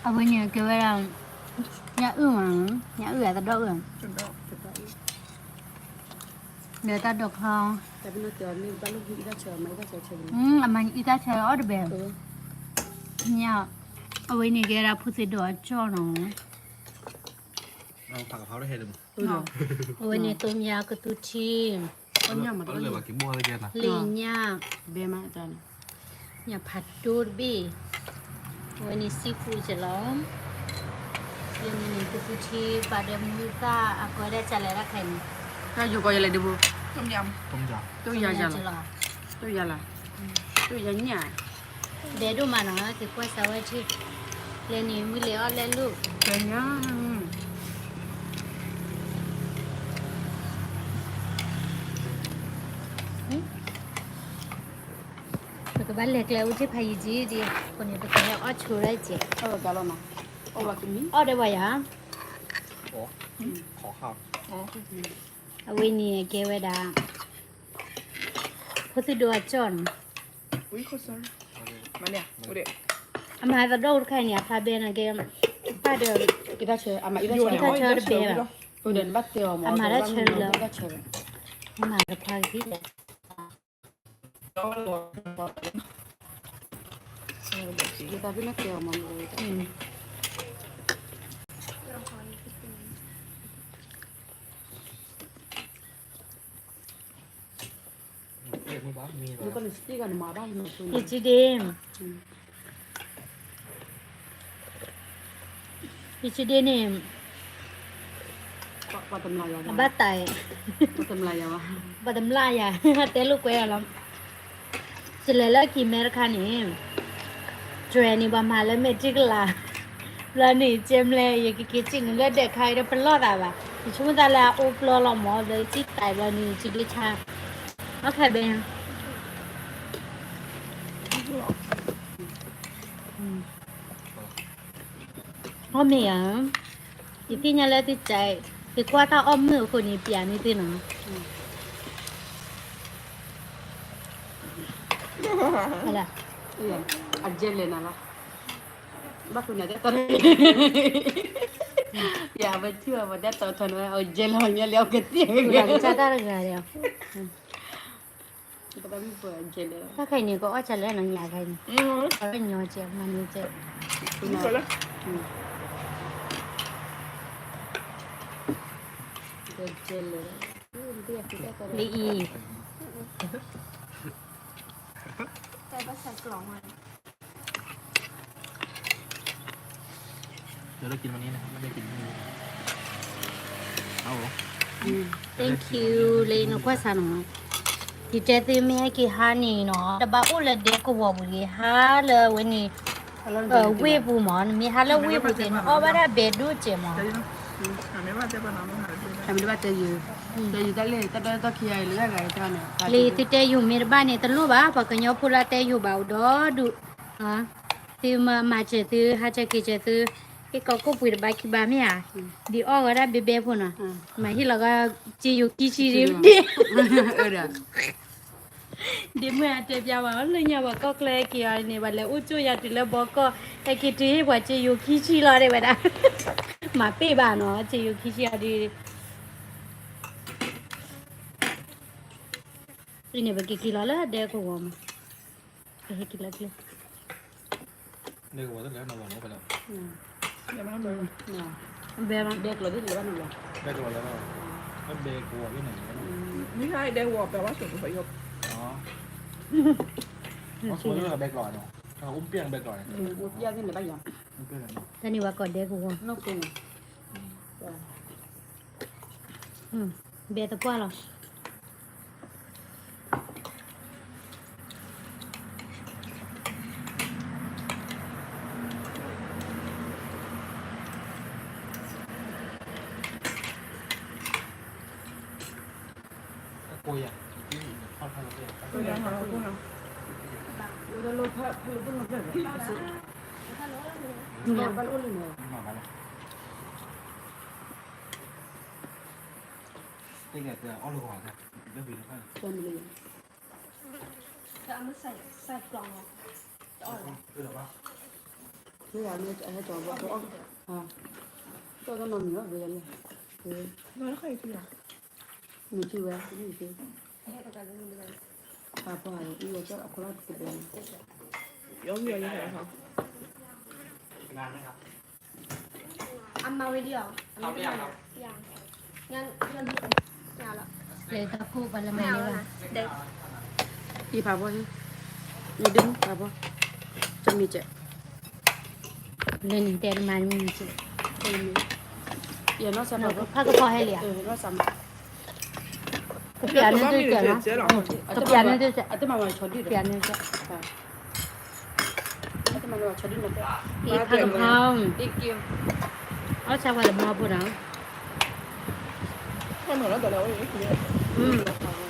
အဝဲန့ၣ်ကဲဝဲဒၣ် ညၣ်အုၣ်မး, ညၣ်အုၣ်အသဒီၣ်အုၣ်, ဒီးတၢ်ဒိးခီ, အမၤအံသၣ်ဆၢအီၣ်တဘဲ, ညၣ်, အဝဲန့ၣ်ကဲဒၣ်ဖိသ့ၣ်ဒိးအကၠီၣ်နီၤ, အဝဲန့ၣ်သိမၠၣ်ကသူထံ လ့ၣ်ညၣ်, ညၣ်ဖးဒိၣ်တဘ့ၣ်, အဝဲန့ၣ် seafood ကလီၤ, လၢန့ၣ်န့ၣ် ကသူထံ ပာ်ဒီးမုၢ်သၣ် အကဲဒၣ်ကလဲၤတၢ်ခဲအံၤန့ၣ်, တၢ်ယိၤကီးယလဲၤဒ်ဘိ, တိၣ်ယၤ, တိၣ်ယၤလီၤ, တိၣ်ယၤလီၤ, တိၣ်ယၤညၣ်, ဒဲဒိၣ်မးနီၤ က့ၤကွၢ်စးဝဲထံ, လဲၤန့ၣ်မုၢ်လဲၤအီၣ်လဲၤလိာ် ပကဘၣ်လဲၤကျဲအိၣ်ထံဖးယံၤကံဒံး, အဃိန့ၣ် ပကဟဲအီၣ်ဆိးဒၣ်က့ၤ, အီၣ်ဒီးပှၤယၤ, အဝဲန့ၣ်ကဲဝဲဒၣ် ဖိသ့ၣ်ဒိးအကၠီၣ်နီၤ, အမၤသဒီၣ်တခါအံၤန့ၣ် အဖျါဘဲန့ၣ်ကဲ, ပၢ်ဒီး အံသၣ်ဆၢတဘဲဘၣ်, အမၤတၢ်ဆၢလၢ, အမၤတခွါကသံၣ်လဲၣ်, ယကဒ့, ယကဒ့န့ၣ်, အဘၣ်တၢ်, ပှၤတမျၢ်ယၤ, တဲလိာ်ကွဲလီၤ, ယလဲၤလၢကံၤမဲတခါန့ၣ်, တြဲၤန့ၣ် ပှၤမၤလၢမဲာ်တံၢ်ကလၤ, ဘျီန့ၣ် ကဲမလဲၣ် ယကက့ၤစံးန့ၣ်လၢဒဲးခါအံၤဒီးပလီၢ်သးဘၣ်, ယဆိကမိၣ်သးလၢအအိၣ်ပျီလီၤမး ဒီးယစံးတၢ်ဘျီန့ၣ် ယကဒ့ဆါ, အခဲဘဲ အီၣ်မ့ၢ်ဧါ, ယသ့ၣ်ညါလၢသုက, သုကွၢ်တၢ်အီၣ်မုာ်အဃိန့ၣ် ပျးန့ၢ်သုနီၤ, အကဲလဲၣ်နၤလီၤ, ဘၣ်ဃုနၤဒ်တီ, ယဝဲထံၣ်အီၤဝဲဒ်တီထီန့ၣ် အကဲလဲၣ်ညါလၢအကသ့ၣ်, တၢ်ခဲအံၤန့ၣ် ကအီၣ်စၢၤလၢနညါခဲအံၤန့ၣ်, အညီကဲ မၤန့ၢ်ကဲ, လၢအံၤ, Thank you လၢနကွၢ်စၢ်နီၤ, ယတဲသုမ့ၢ်ဟဲက့ၤဟါန့ၣ်နီၤ တဘၣ်အိၣ်လၢဒဲကဝီၤပူၤတဂ့ၤ, ဟါလၢဝဲန့ၣ်, ဝ့ၢ်ပူၤမး, နမ့ၢ်ဟါလၢဝ့ၢ်ပူၤသ့ၣ်န့ၣ် အီၣ်ဘၣ်ဒၣ်ဘဲဒိၣ်စဲးမး, တၢ်မ့ၢ်ဘၣ်တဲယိၤ, တၢ်ယိၤတၢ်လဲၣ် တၢ်ဒိတၢ်ခံဂၤလၢဂၤတၢ်န့ၣ်, လၢသုတဲယိၤမ့ၢ်တဘၣ်န့ၣ် တလိၣ်ဘၣ်, ပှၤကညီဖိလၢတဲယိၤဘၣ်အိၣ်ဒီဒူၣ်, သုမၤစၢၤသု ဟးစၢၤက့ၤစၢၤသု, ဟ့ၣ်ကီးကိၣ်ပှ့ၤတဘၣ်ခံဘၣ်မ့ၢ်ဧါ, ဒ်အီၣ်ဝဲဒၣ်ဘဲဘဲဖိနီၤ, မၤဟ့ၣ်လီၤက စ့ယိၤခံဆံဒ်, ဒ်မုၢ်အတဲပျါဘၣ် လၢညါပှၤကီၢ်ချၢဟဲက့ၤအီၤန့ၣ် ပှၤလဲၤအိၣ်ကၠိယၤတုၤလၢဘီကီၢ်, ဟဲက့ၤတုၤဟ့ၣ်ပှၤစ့ယိၤခံဆံလီၤတဲဝဲဒၣ်, မၤပ့ၢ်ဘၣ်နီၤ စ့ယိၤခံဆံအီၤဒ်, အံၤန့ၣ် ပကက့ၤလီၤလၢဒဲကဝီၤမး, ပဟဲက့ၤလီၤကျဲ ဘဲဘဲ, မ့ၢ်ဟဲဒဲကဝီၤ ဘဲဝါဆိးကဖီယိၣ်, ဘဲကဝီၤ, တၢ်န့ၣ်ဝဲကိးဒဲကဝီၤ, ဘဲသပှၢ်လီၤ. တကဲအီၣ်လၢဂီၤ, မ့ၢ်ဝဲမ့ၢ်အဟဲကီၤဘီအီၣ်, ကီၢ်ကနီၤမံၤလီၤ ဝဲလဲၣ်, မ့ၢ်ထံၣ်ဝဲ, မ့ၢ်ထံၣ်, ပာ်ဖီအံၤ အံၤအခိၣ်လီၤတကဘဲန့ၣ်, ယီၤယီၤယီၤ, အမၤဝဲဒ်အီၤ, လၢတၢ်ခိၣ်ပှၤလၢမၤန့ၢ်ဘၣ်, အံၤဖးဖီ, နဒုးဖးဖီ, တမံၤကဲ, လၢနတဲတမၤနမံၤကဲ, ယနီၢ်စၢ်ဖးဖီ, ဖးကဖီဟဲလံဧါ, ကပျးန့ၣ်ဒုးကဲနီၤ, ကပျးန့ၣ်ဒုးကဲ, ကပျးန့ၣ်ဒုးကဲ, ဖးကဖီ, အီၣ်ဆၣ်ဝဲလၢမီဖိနီၤ,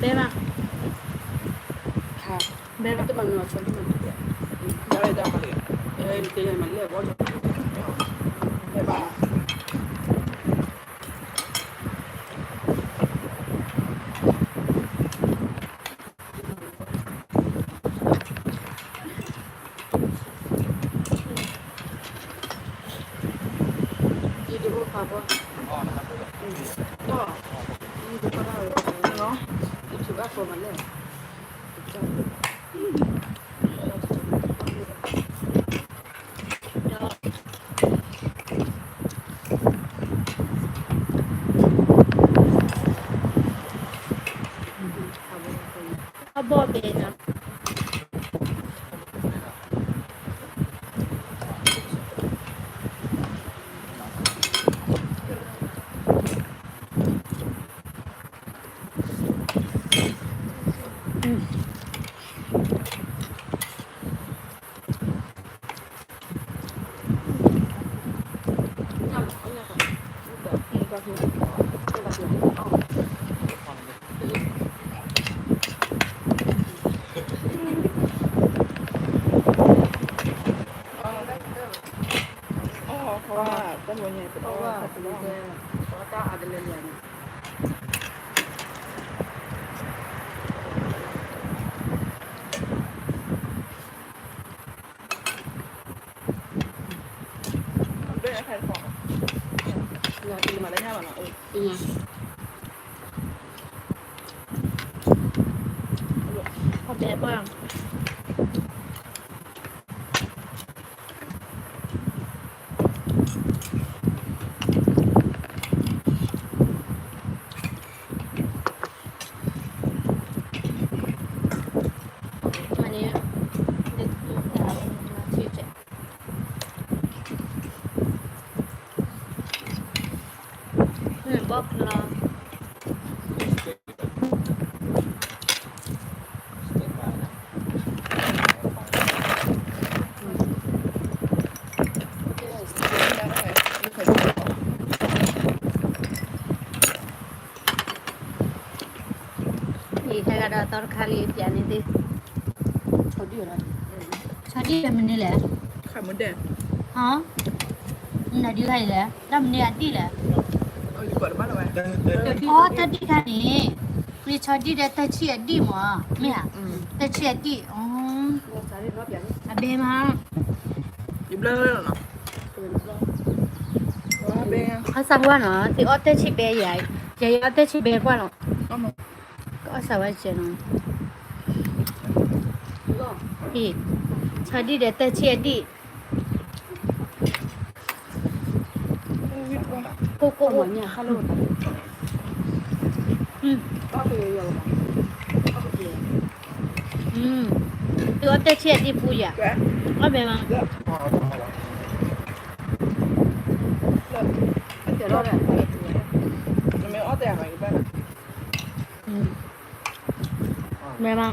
ဘဲဘၣ်, ဘဲဘၣ်. အဘီၣ်ဘဲနီၤ. အံၤ ဟဲဂၤဒီးသီတခါလံ ပျးန့ၢ်သ့ၣ်, ဆီဒံၣ်ဒီးမနုၤလဲၣ်, ဟါ, နဒုးခါအံၤလဲၣ်, တၢ်မနုၤအဒံၣ်လဲၣ်, အီ တၢ်ဒံၣ်ခါန့ၣ်, ပှ့ၤဆီဒံၣ်ဒီးတၢ်ဆံၣ်အဒံၣ်မး, မ့ၢ်ဧါ, တၢ်ဆံၣ်အဒံၣ်, အဘဲမး အစၢ်ဝါနီၤ သုအီၣ်တၢ်ဆံၣ်ဘဲယၤ, ယၤယအီၣ်တၢ်ဆံၣ်ဘဲကွၢ်လီၤ, ကအီၣ်စၢ်ဝါစဲးနီၤ, ဆီဒံၣ်ဒီးတၢ်ဆံၣ်အဒံၣ်, ကိၢ်ကိၢ်, သုအီၣ်တၢ်ဆံၣ်အဒံၣ်ပူၤယၤ, အီၣ်ဘဲမး, မ့ၢ်မး ဘဲမး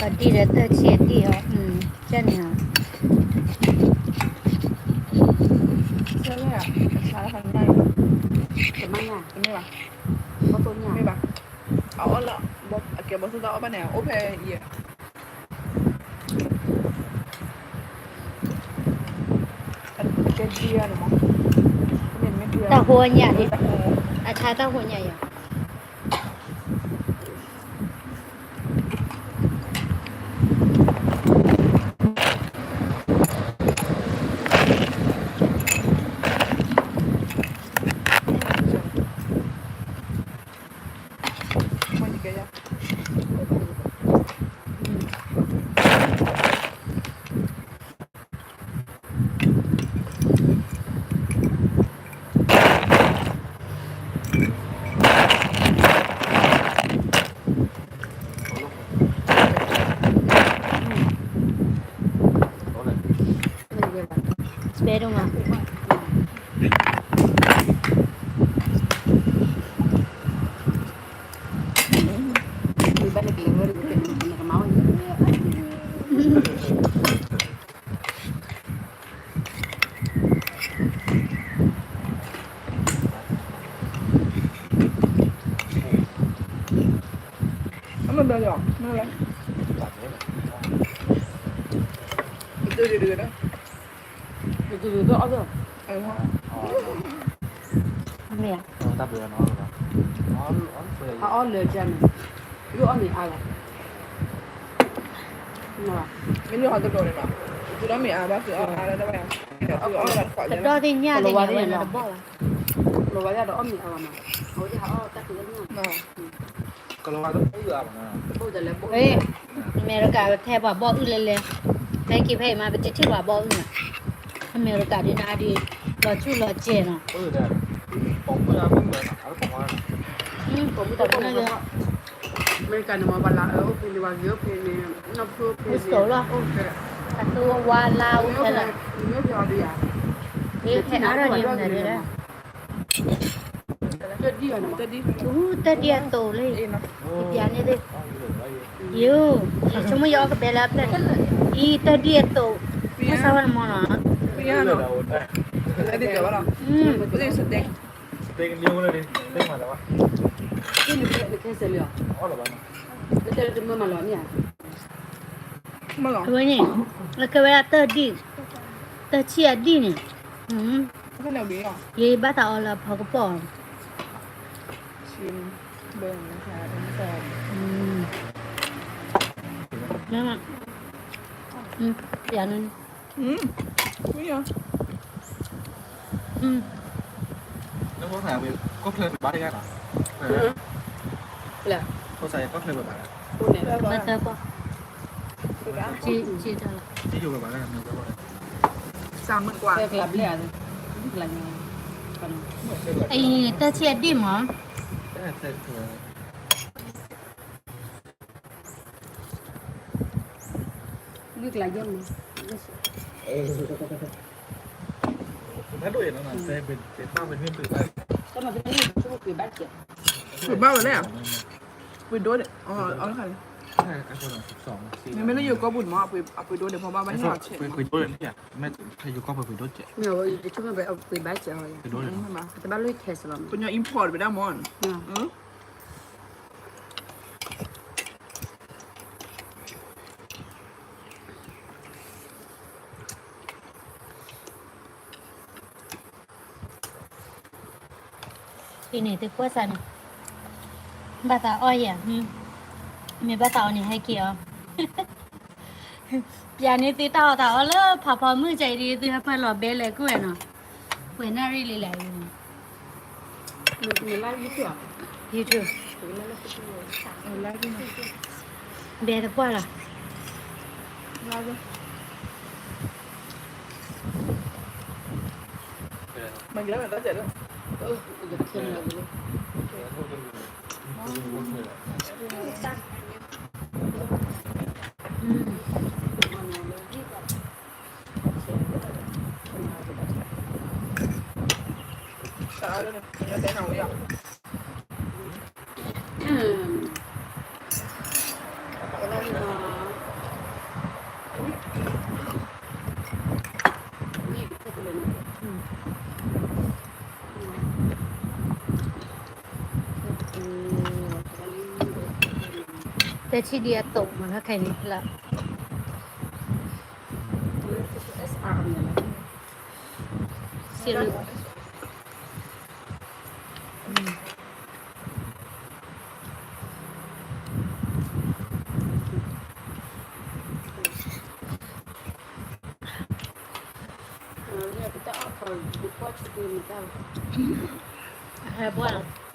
အဒံၣ်ဒီးသၢဆံအဒံၣ်အီၤ, ကဲန့ၣ်ဧါ, တမ့ၢ်ဘၣ်, အီၣ်လၢ, အကဲဘီသူတၢ်အီၣ်ဘၣ်န့ၣ် အိၣ်ဖဲယဲ တၢ်ဟိညၣ်, အဆါတၢ်ဟိညၣ်ယၤ. ပဲဒိၣ်မး. မ့ၢ်ဧါ, အအီၣ်လၢာ်ကန့ၣ်, ဒုးအီၣ်မ့ၤအါလီၤ, မ့ၢ်ဟီတဒိးန့ၣ်ဘၣ်, သုအီၣ်မ့ၤအါဘၣ်, သုအီၣ်အါလၢတဘၣ်, ကဒီသ့ၣ်ညၣ်သ့ၣ်န့ၣ် ဝဲန့ၣ်တဘီၣ်ဘၣ်, ကလီၤဝါဒီးအီၣ်မ့ၤအါလီၤမး, အဝဲသ့ၣ်ဟးအီၣ်တၢ်ဖံးလၢညၣ်, ကလီၤဝါတအိၣ်အါဘၣ်, အမဲရကၤထဲပှၤဘီၣ်အုၣ်လဲလဲ, ဖဲက့ၤဖဲအံၤမး ပတထံၣ်ပှၤဘီၣ်အုၣ်နီၤ, အမဲရကၤဒ်နၤဒ်, လီၤဆူၣ်လီၤစဲၤနီၤ, အမဲရကၤန့ၣ်မ့ၢ်ပှၤလၢအအိၣ်ဖဲန့ၣ် ပှၤဂ့ၤအိၣ်ဖဲန့ၣ်, နီၢ်ဖုအိၣ်ဖဲန့ၣ်, အသိဝါလါအိၣ်ဖဲလၢ, ဖဲအါထီၣ်ဒ်မနုၤလဲၣ်, တၢ်ဒ်အသိးလၢ, ယပျးန့ၣ်သ့ၣ်, ယ, ယဆိကမိၣ်ယအီၣ်ကဘဲလၢအဖျၢၣ်, အံၤတၢ်ဒ်အသိး, မ့ၢ်စၢ်ဝဲနမီၢ်နီၤ, အဝဲန့ၣ်, အကဲဝဲဒၣ်တၢ်ဒ်, တၢ်ဆံၣ်အဒ်န့ၣ်, ယဘၣ်သးအီလၢအဖီကပီၢ်, ယ, ဘၣ်သၢပီၢ်, အံၤ တၢ်ဆံၣ်အဒ့ၣ်မး, ပှ့ၤဘၣ်ဝဲလဲၣ်, ပှ့ၤဒိၣ်ဒံး, မ့မ့ၢ်လၢယိၤကီၢ်ပူၤန့ၣ်မး, အပှ့ၤဒိၣ်ဒံး ပှ့ၤဘၣ်ဘၣ်န့ၣ်, ပှ့ၤဘၣ်စဲး, ကညီ import ဝဲဒၣ်မး, ဖဲန့ၣ် သုကွၢ်စးန့ၣ်, ဘၣ်သးအီၣ်ယၤ, မ့ၢ်ဘၣ်သးအီၣ်န့ၣ် ဟဲက့ၤအီၤ, ပျးန့ၢ်သုတၢ်အီၣ်တၢ်အီလၢဖးဖီမုၢ်ကဲအံၤဒီး သုဟဲပှဲၤလီၤဘဲလဲၤကွံာ်ဝဲနီၤ, ပှဲၤနၣ်ရံၣ်လံလဲၣ်, YouTube, ဘဲတပှၢ်လီၤ. တထံၣ်ဒံးအသိးမးလၢခဲအံၤလီၤ. စံးလၢ ဟဲဘှီလီၤ.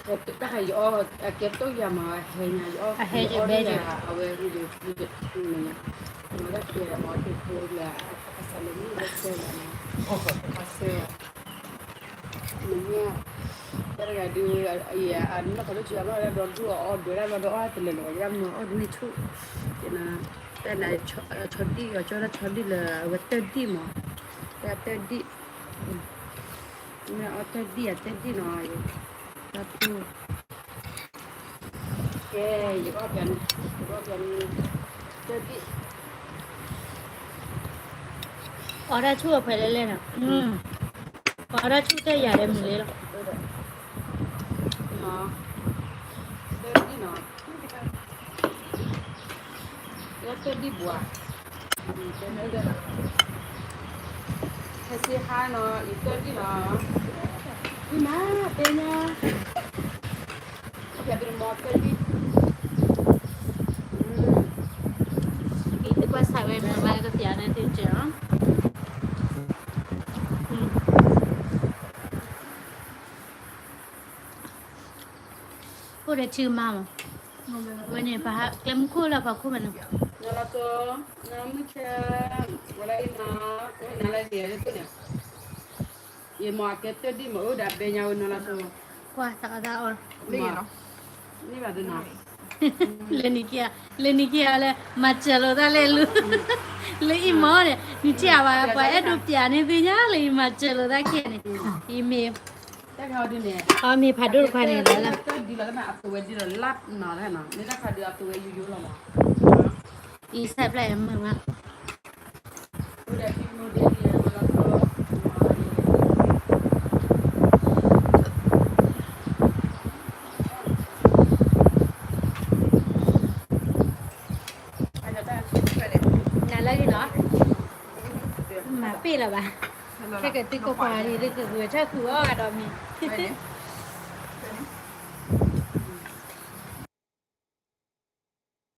တၢ်ယအီၣ် အကဲတိၢ်ယၤမး အဟဲညါ ယအီၣ် အဟဲယဘဲယ အဝဲ မ့ၢ်ညါ မ့ၢ်ဒၣ်ကဲအီၣ်တဖိလၢ အစးလၢမ့ၢ်ဝဲဆဲးလီၤ အဆဲး မ့ၢ်ညါ တၢ်တဂၤဒုး အနီၢ်ခီဒိၣ်ဆံးအဘၣ်ဝဲဒၣ်ဒီဒူၣ်အီၣ်ဒွဲဒၣ်ဘျီဒီးအီၣ်တလဲၤလီၤ ယဒၣ်မ့ၢ်အီၣ်ဒ်န့ၣ်ဆူၣ် ယန တၢ်န ဆီဒံၣ်အီၤ ကၠီဒၣ်ဆီဒံၣ်လၢအဝဲတၢၢ်ဒံၣ်မး တၢ်တၢၢ်ဒံၣ် မ့ၢ်အီၣ်တၢၢ်ဒံၣ် အတၢၢ်ဒံၣ်နီၤ တၢ်ပူ ကဲ ယကအီၣ်ပျးန့ၣ် ယကအီၣ်ပျးန့ၣ် တၢၢ်ဒံၣ် အီၣ်တၢ်ဆူၣ်အဖဲလဲၣ်လဲၣ်နီၤ အီၣ်တၢ်ဆူၣ်တၢ်ယၤလၢမုာ်လံလီၤ တၢၢ်ဒံၣ်နီၤ လၢတၢၢ်ဒံၣ်ဘှါ ဟဲစ့ဟါနီၤ ယတၢၢ်ဒံၣ်နီၤ အံၤမး တဲညါ အီၣ်ပျးတမီၤတၢၢ်ဒံၣ် အံၤတကွၢ်ဆၢဝဲမၤဘၣ်ကပျးန့ၣ်သ့ကဲလီၤ အိၣ်ဒီးထံကမါမး ဝဲန့ၣ် ပှၤဟးကျဲမုၢ်ခိၣ်လၢပှၤခိၣ်မးန့ၣ် နလီၤကီ နမုၢ်ဆါ ဝဲလၢအံၤနီၤ နလၢယဲၢ်န့ၣ် ယမၤကဲတၢၢ်ဒံၣ်မး အိၣ်ဒီးဘဲညါဝဲနီၤလီၤကီ ကွၢ်သးအီၣ်သးအီ မ့ၢ်ဘၣ်ဒ်နီၤ လၢနံၤခံဂၤ လၢနံၤခံဂၤလၢ မၤစၢၤလိာ်သးလဲၣ်လူ လၢအံၤမ့ၢ်န့ၣ် နံၤထံၣ်အဝဲ ပှၤအဲၣ်ဒိးပျးန့ၢ်သ့ၣ်ညါလၢအံၤမၤစၢၤလိာ်သးခံဂၤန့ၣ် အံၤမ့ၢ် အမ့ၢ်ဖးဒိၣ်တခွါန့ၣ်လီၤလၢ အဝဲဒ်လီၤလၢမ့ၢ်အသဝဲယိယိလီၤမး အံၤဆဲးဖျါအမုာ်မး နလၢဂ့ၤနီၤ မၤပ့ၢ်လၢၤဘၣ် ခဲကသံကွၢ်ကွၢ်န့ၣ် လၢကဂုာ်ထၢၣ်ဃုာ်အီၣ်ဂၤဒီးမံၤ